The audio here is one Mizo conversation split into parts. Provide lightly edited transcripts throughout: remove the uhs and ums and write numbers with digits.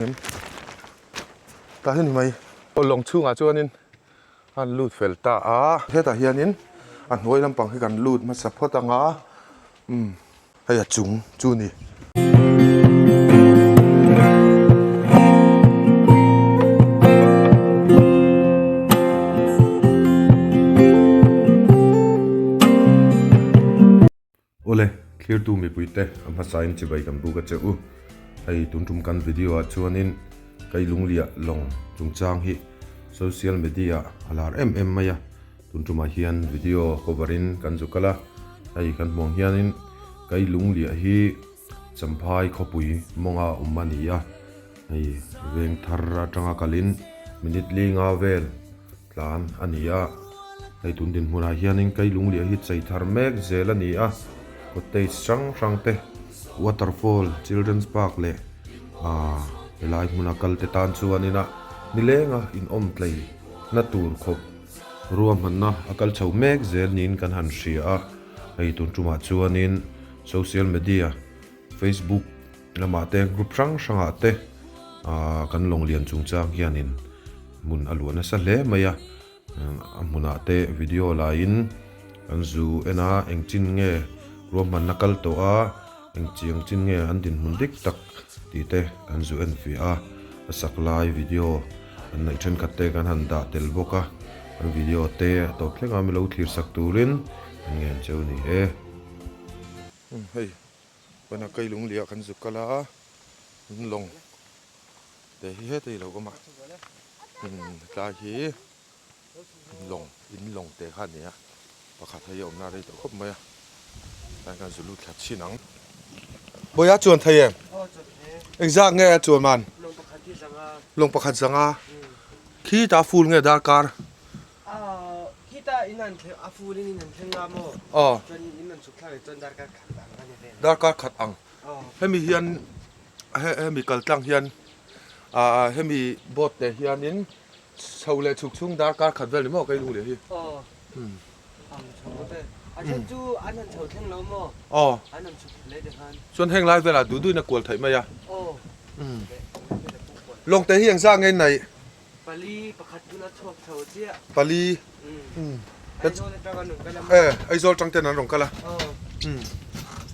Tah hi ni mai. Aw lawng chhungah chuanin a han lut fel ta a. Hetah hianin a hnuai lampang hi kan lut hmasa phawt ang a, umm hei a chung chu ni. Awle, thlirtu mipuite a hmasain chibai kan buk a che u. Hei tun tum kan video ah chuanin Kailungliah lawng chungchang hi social media a lar em em mai a. Tun tumah hian video cover in kan zu kal a, hei kan hmuh ang hianin Kailungliah hi Champhai khawpui mawnga awm a ni a. Hei veng thar atanga kalin minute li nga vel tlan a ni a, hei tun dinhmunah hianin kei lungliah hi chei thar mek zel a ni a, cottage hrang hrang te waterfall children's park leh aaa helai hmuna kal te tan chuanin a nilenga inawm tlei na tur khawp ruahmanna a kal chho mek zel niin kan han hria a, hei tun tumah chuanin social media facebook lamah te group hrang hrangah te aaa kan lawnglian chungchang hianin hmun a luah nasa hle mai a a hmunah te video laiin an zu en a eng chin nge ruahmanna kal tawh a eng chiang chin nge an dinhmun dik tak tih te kan zu en fiah a a sak lai video an neih thenkhat te kan han dah tel bawk a an video te a tawp thleng a mi lo thlir sak turin an ngen cheu ni e. Hei Pana kai lunglia kan zuk kal a, in lawng te hi hetei lo awm a, tlai hi lawng in lawng te kha a ni a, pakhat hei a awmna a rei tawh khawp mai a, tlai khan zu lut thla chhin ang. Bawiha chuan thei em? Engzak nge a chuan man? Lawng pakhat zanga. Khi ta full nge darkar? Khita in an thleng a full in in an thleng a maw? Aw. Chuan in an chhuk thlak leh chuan darkar khat ang a ni vel. Darkar khat ang. Aw. Hemi hian hemi kal tlang hian ah hemi boat te hianin chho leh chhuk chhung darkar khat vel ni maw kei lung leh hi. Aw. Ang chho vel. A then chu an han chho thleng lo maw? Aw. An han chhuk leh te khan. Chuan heng lai velah duh duhin a kual theih mai a. Aw. Lawng te hi engzah nge in neih? Pali pakhat tuna chhuak chho chiah. Pali. Aizawl atang an rawn kal a. Eh, Aizawl atang ten an rawn kal a.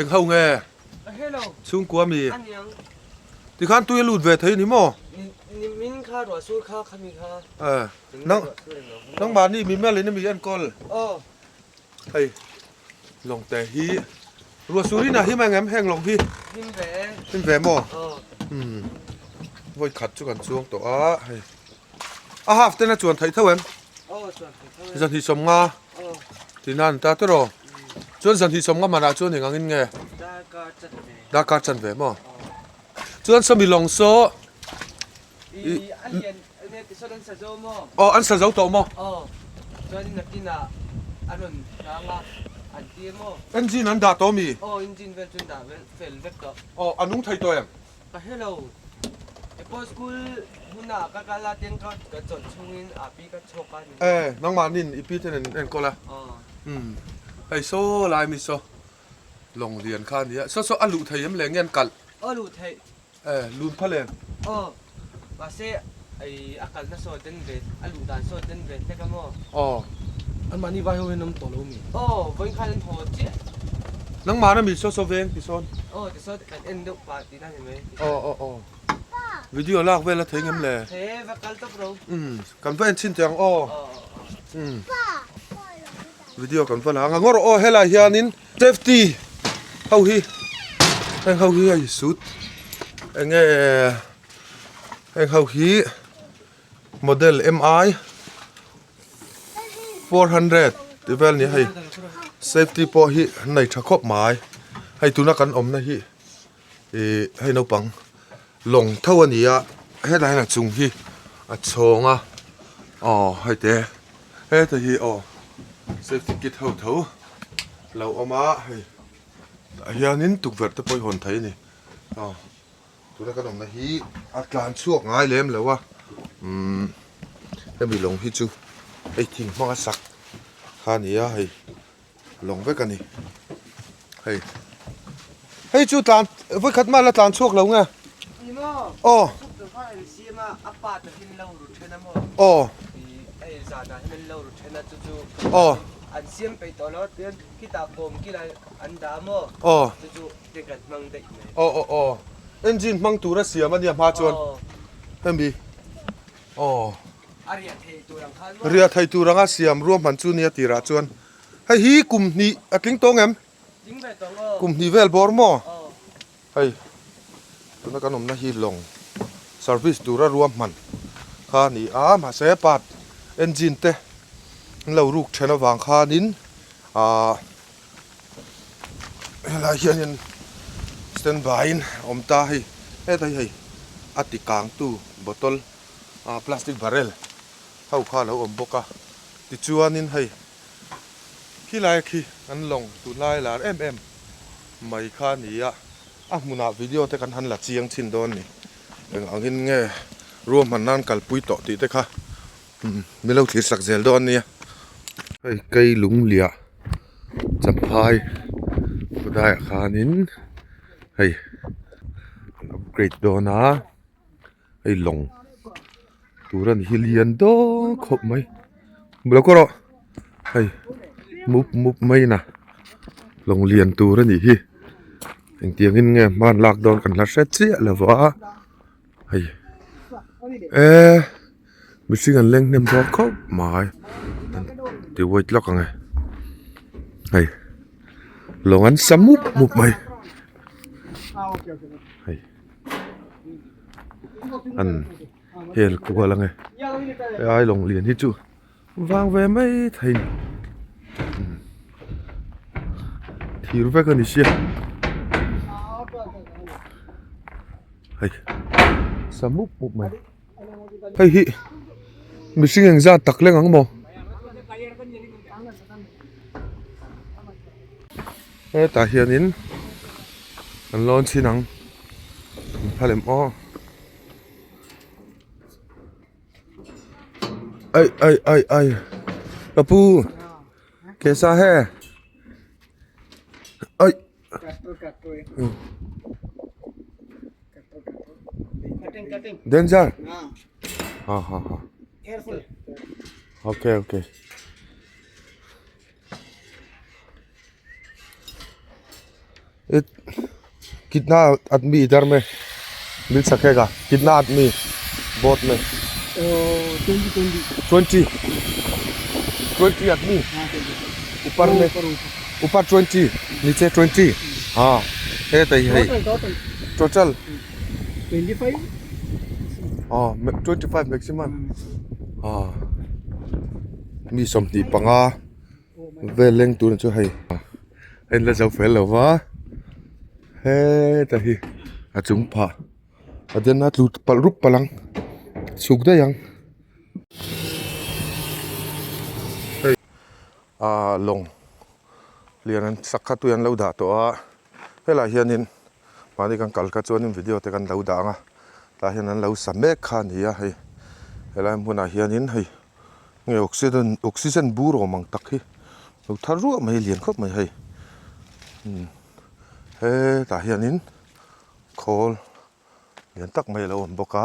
Eng ho nge? Hello. Chhungkua mi. Aniang. Tikhan tui a lut ve thei ni maw? Ni min kha ruah sur kha khami kha. Eh. Nang nangmahni mi melin a mi enkawl. Aw. Hei lawng te hi ruah sur in a him ang em heng lawng hi? Him ve e. Him ve maw? Aw. Umm vawi khat chu kan chuang tawh a hei a half ten a chuan theih tho em? Aw chuan theih tho e. Zanhnih sawmnga Aw. tihna a ni ta tawh aw. Chuan zanhnih sawmnga manah chuan eng angin nge? Darkar chan ve. Darkar chan ve maw? Chuan sawmi lawng saw I a lian enge ti sawn an sa zo maw? Aw an sa zo tawh maw? Aw chuan nakinah a rawn hrang a an ti maw? Engine an dah tawh mi? Aw engine vel chu an dah vel fel vek tawh. Aw a nung thei tawh em? Ka hre lo. Epawh school hunah ka kal a ten ka ka chawlh chhungin a pi ka chhawk a ni. E nangmahnin i pi ten an enkawl a. Aw. Umm hei saw lai mi saw lawng lian kha a nia. Saw saw a luh thei em le nge an kalh? Aw luh theih. E, lun phal em? Aw, mahse ei a kalna saw den ve, a luh dan saw den ve hlek a maw? Aw. Anmahni vai ho hian awm tawh lo mi? Aw, vawiin khan an haw chiah. Nangmah na mi saw saw veng ti sawn? Aw, ti sawn kan en deuh pah tihna ni mai. Aw, aw, aw. Video lak vel a thei ngem le? Thei e, va kal tawp ro. Umm, kan va en chhin teh ang aw. Aw, aw, aw. Umm. Video kan va la ang a, ngawr aw helai hianin Safety ho hi heng ho hi hei sut enge heng ho hi model mi 400 tih vel a ni a hei safety pawh hi an nei tha khawp mai hei tuna kan awmna hi ih hei naupang lawng tho a ni a hetlai hian a chung hi a chhawng a aw hei te heta hi aw safety kit ho tho lo awm a hei tah hianin tukverh te pawh hi hawn thei a ni aw tuna kan awmna hi a tlan chhuak ngai lem lo a umm hemi lawng hi chu hei thing hmanga sak kha a ni a hei. Lawng vek a ni. Hei. Hei chu tlan vawi khat mah la tlan chhuak lo nge? Ni maw? Aw. kha an siam a, a part ah hian lo ru then a maw? Aw. Hei zanah hian an lo ru then a chu chu Aw. An siam peih tawh lo tian khitah kawm kila an dah a maw? Aw. Chu chu te kan hmang daih mai. Aw aw aw. Engine hmang tura siam a nia hma chuan. Aw. Hemi. Aw. A riah theih tur ang khan maw? Riah theih tur anga siam ruahman chu nia tirah chuan. Hei hi kum hnih a tling tawng em? Tling ve tawng aw. Kum hnih vel bawr maw? Aw. Hei tuna kan awmna hi lawng service tura ruahman kha a ni a, mahse part engine te an lo ruk then avang khanin ahh helai hianin stand by in a awm ta hei hetah hi hei a ti kangtu bottle ah plastic barrel ho kha a lo awm bawk a tichuanin hei khilai khi an lawng tunlai lar em em mai kha a ni a, a hmunah video te kan han la chiang thin dawn ni. Eng angin nge ruahman nan kalpui tawh tih te kha min lo thlir sak zel dawn nia. Hei kei lungliah champhai khawdaiah khanin hei an upgrade dawn a. Hei lawng tur a ni hi lian dawn khawp mai lo kawr rawh hei mup mup mai in a lawng lian tur a nih hi engtiang in nge hman lak dawn kan la hre chiah lo va hei eee mihring an leng hnem dawn khawp mai ti wait lawk ang e hei lawng an sa mup mup mai hei. An hel kual ang e hei lawng lian hi chu vang ve mai thei thir vek a ni sia hei sa mup mup mai hei hi mihring engzat tak leng ang maw hetah hianin Kan lawn chhin ang an phal em aw ai ai ai ai ka pu kaisa hai ai danger ha ha ha okay okay कितना आदमी इधर में मिल सकेगा कितना आदमी बोट में twenty twenty आदमी ऊपर में ऊपर ट्वेंटी नीचे ट्वेंटी हाँ है तो है total twenty five हाँ twenty five maximum हाँ mi sawmhnih panga vel leng tur chu hei a in la zo fel lo va heta hi a chung phah a den a tlu palh rup palh ang chhuk daih ang hei ah lawng lian an sak kha tui an lo dah tawh a helaiah hianin mahni kan kal kha chuanin video te kan lo dah ang a tah hian an lo sa mek kha a ni a hei helai hmunah hianin hei. Nge oxygen oxygen bur awm ang tak hi lo thar ruah mai lian khawp mai hei umm hetah hianin khawl lian tak mai a lo awm bawk a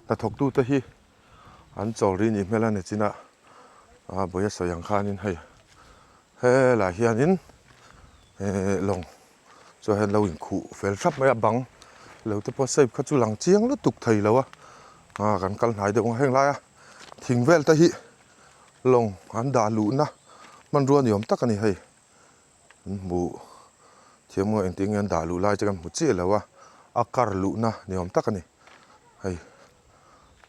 hnathawk tute hi an chawl ri nih hmel a ni chin a a buai a sawi ang khanin hei helaiah hianin ehh lawng chuan hian lo inkhuh fel thlap mai a bang lo te pawh shape kha chu lang chiang lutuk thei lo a ah kan kal hnai deuh ang heng laia thing vel te hi lawng an dah luhna hmanrua ni awm tak a ni hei an hmuh thiam nge engtin nge an dah luh lai te kan hmu chiah lo a a kar luhna ni awm tak a ni hei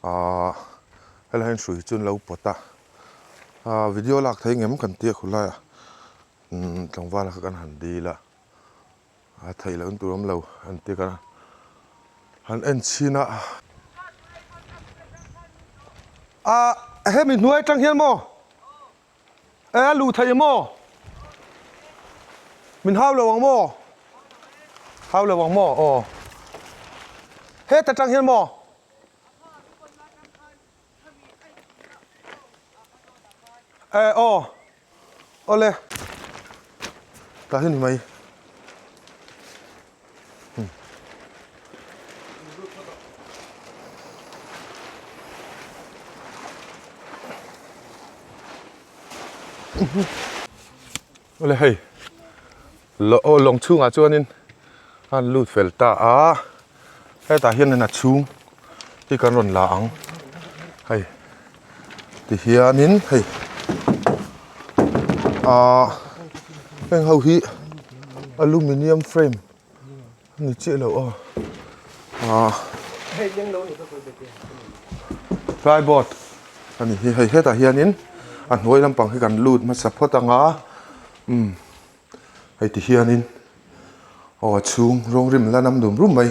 ahh helai hian hrui chu an lo pawt a ah video lak thei ngem kan tia khulaiah. Umm tlangval kha kan han dil a, a theih loh tur awm lo an ti ka han en chhin a. A hemi hnuai atang hian maw e a luh theih maw min hau lo ang maw hau lo ang maw aw heta tang hian maw. E aw awle tah hi ni mai hmm. Awle hei aw lawng chhungah chuanin a han lut fel ta a hetah hianin a chhung hi kan rawn la ang hei tihianin hei ahh heng ho hi aluminium frame a ni chiah lo aw ahh plyboard a ni hi hei hetah hianin a hnuai lampang hi kan lut hmasa phawt ang a umm hei ti hianin aw a chhung rawng rim la nam dum rum mai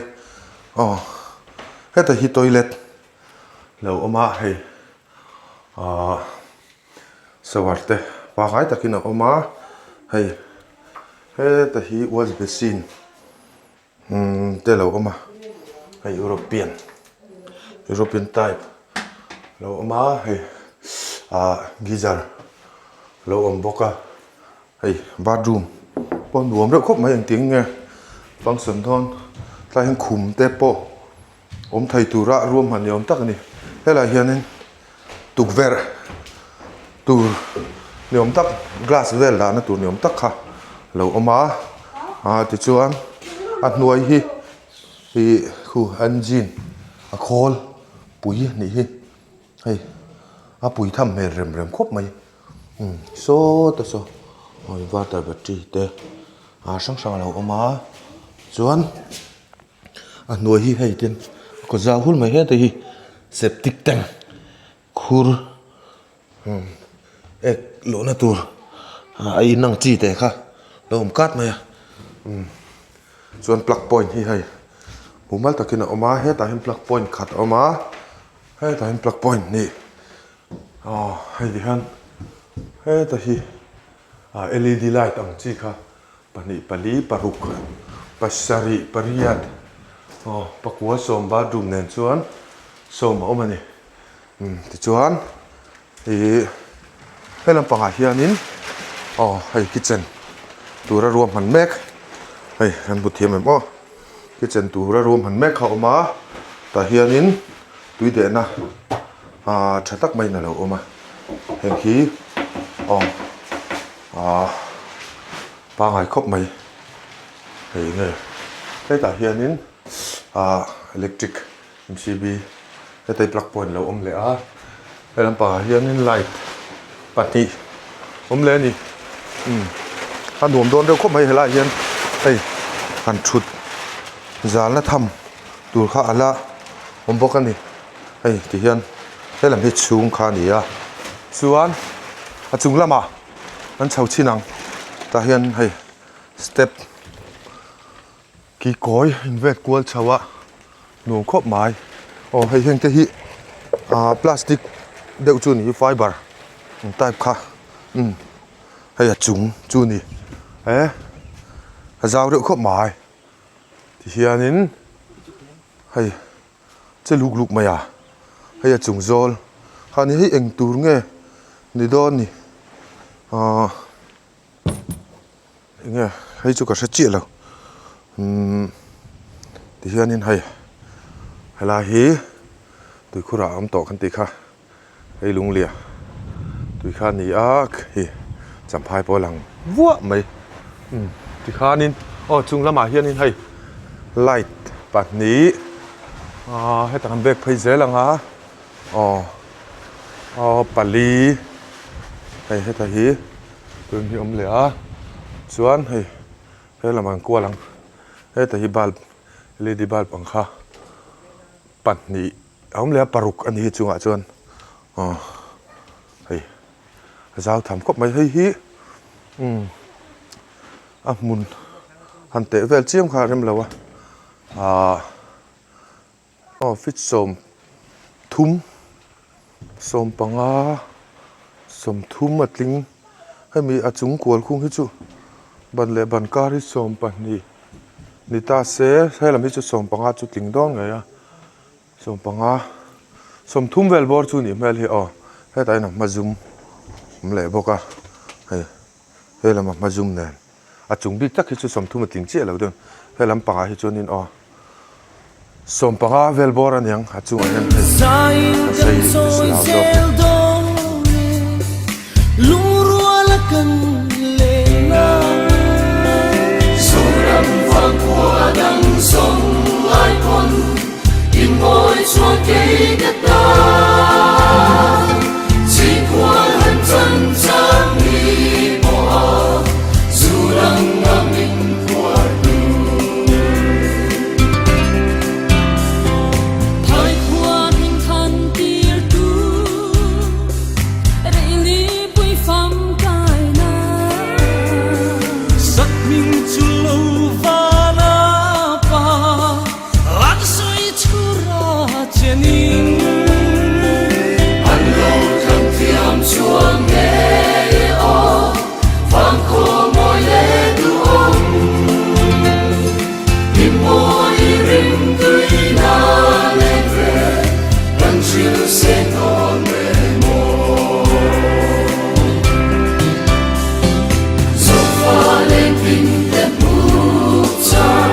aw heta hi toilet lo awm a hei ahh shower te pangai takin a awm a hei. Heta hi wash basin umm te lo awm a hei european european type lo awm a hei ah geyser lo awm bawk a hei bathroom pawh nuam reuh khawp mai engtin nge function dawn tlai hian khum te pawh awm thei tura ruahman ni awm tak a ni helaiah hianin tukverh tur ni awm tak glass vel dahna tur ni awm tak kha lo awm a ah tichuan a hnuai hi ih khu engine a khawl pui a nih hi hei a pui tham hmel rem rem khawp mai umm saw te saw aw inverter battery te ah hrang hrang a lo awm a chuan. A hnuai hi hei tin a kaw zau hul mai hete hi septic tank khur umm ek luhna tur a in ang chi te kha lo awm kat mai a umm chuan plug point hi hei mumal takin a awm a hetah hian plug point khat a awm a hetah hian plug point hnih aw hei ti hian heta hi ah L E D light ang chi kha. Pahnih pali paruk pasarih pariat aw pakua sawm bathroom nen chuan sawm a awm a ni umm tichuan ihh he lampangah hianin aw hei kitchen tura ruahman mek hei kan hmu thiam em aw kitchen tura ruahman mek kha a awm a tah hianin tui dehna ah tha tak maiin a lo awm a heng hi aw. Ahh pangai khawp mai hei nge hetah hianin ahh electric M C B heta hi plug point lo awm leh a he lampangah hianin light pahnih awm leh a ni umm a nuam dawn deuh khawp mai helaiah hian hei han thut zalna tham tur kha a la awm bawk a ni hei tihian helam hi chhung kha a ni a chuan a chung lamah. An chho chhin ang tah hian hei step ki kawi in vel kual chho a nuam khawp mai aw hei heng te hi ah plastic deuh chu a ni hi fiber ang type kha umm hei a chung chu a ni e a zau reuh khawp mai tihianin hei. Che luk luk mai a, hei a chung zawl kha ni hei eng tur nge ni dawn ni ahh eng nge hei chu ka hre chiah lo umm tihianin hei helai hi tuikhur ah a awm tawh kan tih kha hei lunglia tui kha a ni a hei champhai pawh a lang vuah mai umm tikhanin aw chung lamah hianin hei light pahnih ahh hetah kan bag phei zel ang a aw aw pali hei heta hi tun hi a awm leh a chuan hei he lamah an kual ang heta hi bulb L E D bulb ang kha pahnih. A awm leh a paruk a ni hi chungah chuan aw hei a zau tham khawp mai hei hi umm a hmun han teh vel chiam kha a rem lo a ahh aw feet 30 15 30 a tling hemi a chung kual khung hi chu ban leh ban kar hi 12 ni ta se helam hi chu 15 chu tling dawn ngei a. 15 30 vel bawr chu nih hmel hi aw hetah hian a hma zum awm leh bawk a hei he lama hma zum nen a chung bik tak hi chu 30 a tling chiah lo deuh he lam pangah hi chuanin aw 15 vel bawr a niang a chungah hian hei a sei zau zawk. kan lenna. Zoram vangkhua dang zawng ai pawn i mawi chuan kei ka tan. Chhingkhual han chan chang ni pawh a zu rang a min phuar tu. Thawikhua min than tir tu, Reilipui fam kai na. Sakhming chu lo vana pa, an sawi chhura chenin. An lo thlang thiam chuan ngei e aw, vangkhaw mawi leh duhawm. I mawi rim tui na leng ve, kan hril se nawn reng maw. Zofa lengtin te hmuh char,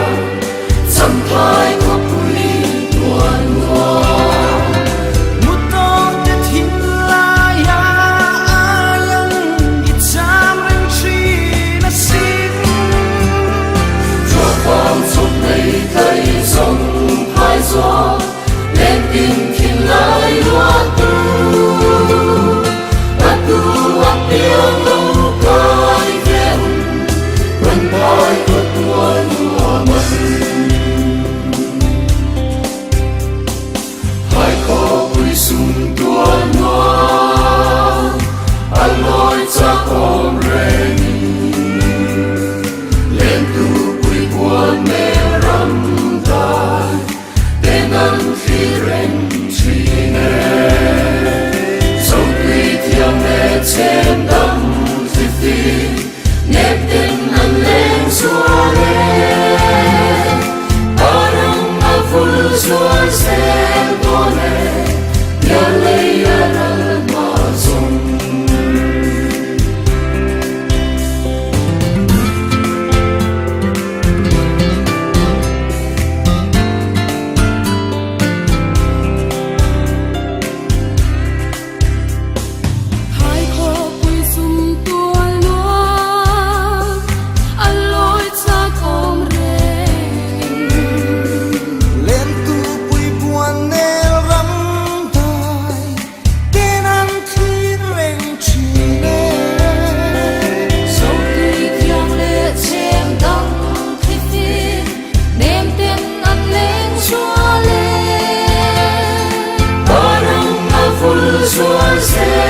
Champhai khawpui tuan nuam. Mutawng te thinlaia aiang i cham reng thin a sin. Ruahvang chhawp nei tlai zawng phai zawn, lengtin thinlai luah tu. A tu a piang lo kai ve un, run phai khaw tual nuam an. Hai khawpui sum tual nuam, a lawi chakawm rengin. Lentupui buan nel ram dai, ten an thlir reng thin e. Zotui thiang leh chhem dam thlifim, nep ten an leng zual e. Parang a vul zual zel dawn e, piallei a ral hma zawng. Thawikhawpui sum tual nuam, a lawi chakawm reng. Lentupui buan nel ram dai, ten an thlir reng thin e. Zotui thiang leh chhem dam thlifim, nem ten an leng zual e. Parang a vul zual zel.